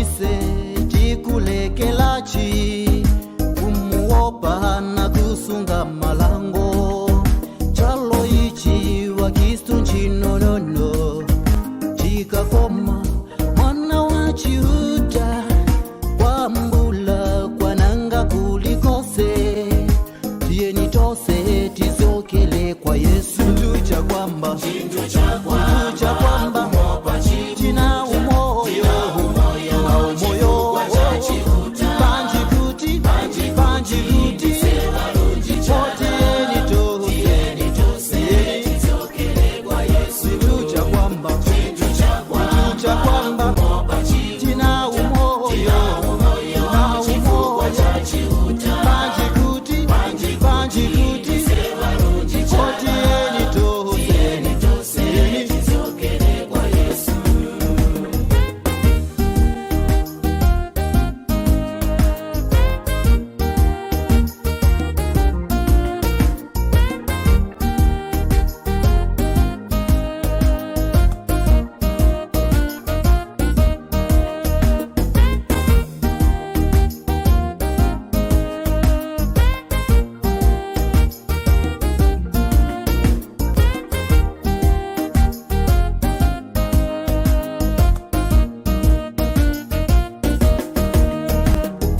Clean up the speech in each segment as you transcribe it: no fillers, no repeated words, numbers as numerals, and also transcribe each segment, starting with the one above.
Ise chikulekelachi kumuopa na kusunga malango chalo ichi wakistu nchinonono chikakoma mwana wa Chiuta kwambula kwananga kulikose tiyeni tose tizokele kwa Yesu cha kwamba cha kwamba china umoyo umoyo panji kuti panji kuti otiyeni tose cha kwamba cha kwamba china umoyo umoyo panji kuti panji kuti otiyeni tose.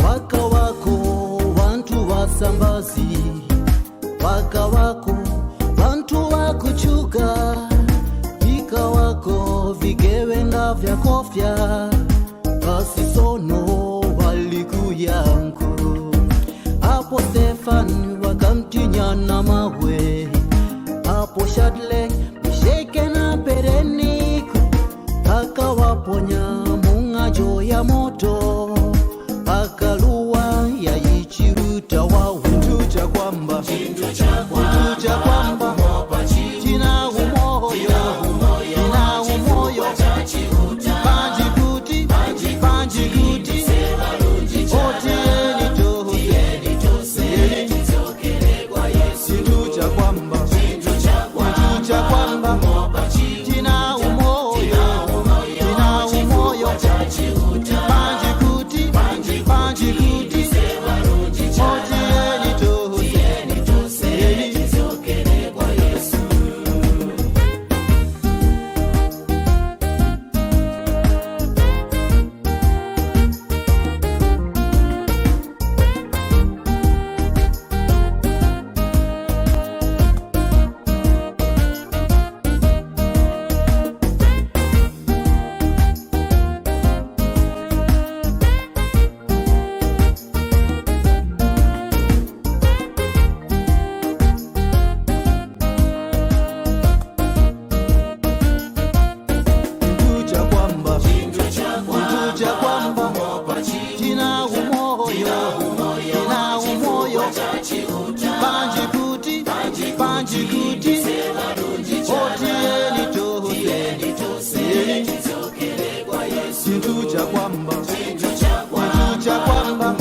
Waka wako vantu vasambazi, waka wako vantu vakuchuka, vika wako vigewenga vyakofya vasisono walikuyanku. Apo Stefani wakamtinya na mawe, apo Shadlek Misheke na Pereniku akawaponya mung'ajo ya moto akaluwa yaichiruta wawu cha kwamba cha kwamba china umoyo china umoyo panji kuti panji kuti otieni tose chintu cha kwamba cha kwamba china umoyo china umoyo panji kuti panji kuti otieni tose. Chintu cha kwamba chintu cha kwamba china umoyo china umoyo panji kuti panji kuti otieni tose chintu cha kwamba chintu cha kwamba.